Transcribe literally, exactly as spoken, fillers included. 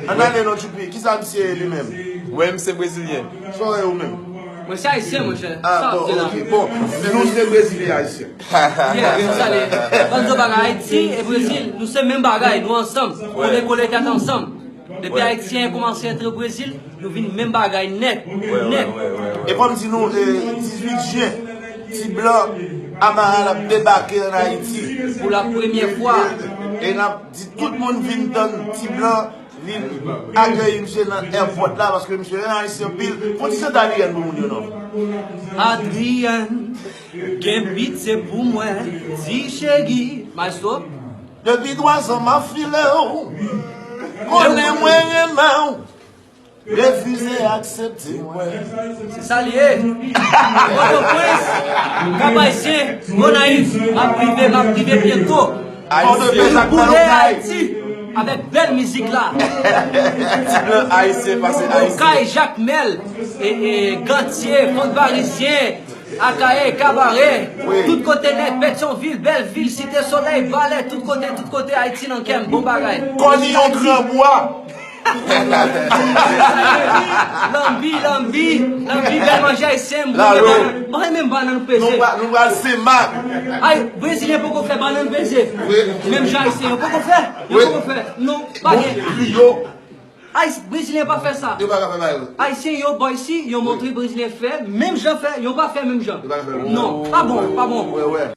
Ann ale non, Tchoupi. Kisa misye ye li menm? Mwen, m se brezilyen. Sa w ye ou menm? Mwen se ayisyen, monchè. Ah, Sa w ap bon, di la? Ok. Bon, nou se brezilyen ayisyen. Yeah, m salye. Ban nou bagay, Ayiti e Brezil, nou se menm bagay, nou ansanm. Kole kole tèt ansanm. Depi Ayisyen kòmanse antre Brezil, nou vin menm bagay nèt. Nèt. E kòm di nou, eh, dizuit jen, Ti Blan Amaral ap debake ann Ayiti. Pou la premyè fwa. E n ap di tout moun vin tann Ti Blan vin akeyi misye nan èpòt la, paske misye renmen Ayisyen anpil. Fon ti chante Adrienne pou moun yo non. Adrienne, gen pitye pou mwen, di cheri. Maestro. Depi twazan m ap file w. Konnen mwen renmen w. Refize aksepte mwen. Se sa l ye. Pòtoprens, Kap Ayisyen, Gonayiv, m ap rive, m ap rive byento. Pòtoprens ak Boule Malokay. Ayiti avèk bèl mizik la. Ti Blan ayisyen pase ayisyen. Kay, Jakmèl, e, e, Gantye, Fòk Parizyen, Akayè, Kabarè, tout kote nèt, Petyonvil, Bèlvil, Site Solèy, Valè, tout kote, tout kote, Ayiti nan kè m, bon bagay. Kòliyon Granbwa. Lanbi, lanbi, lanbi, bèl manje ayisyen, m renmen bannann, m renmen bannann peze. Nou pral Senmak. Ay, brezilyen poko fè bannann peze. Menm jan ayisyen yo poko fè. Yo poko fè. Non, pa gen. Griyo. Ay, brezilyen pa fè sa. Yo pa ka fè bagay. Ayisyen yo bò isi, yo montre brezilyen fè, menm jan fè, yo pa fè menm jan. Yo pa ka fè. Non, pa bon, pa bon. Wè, wè.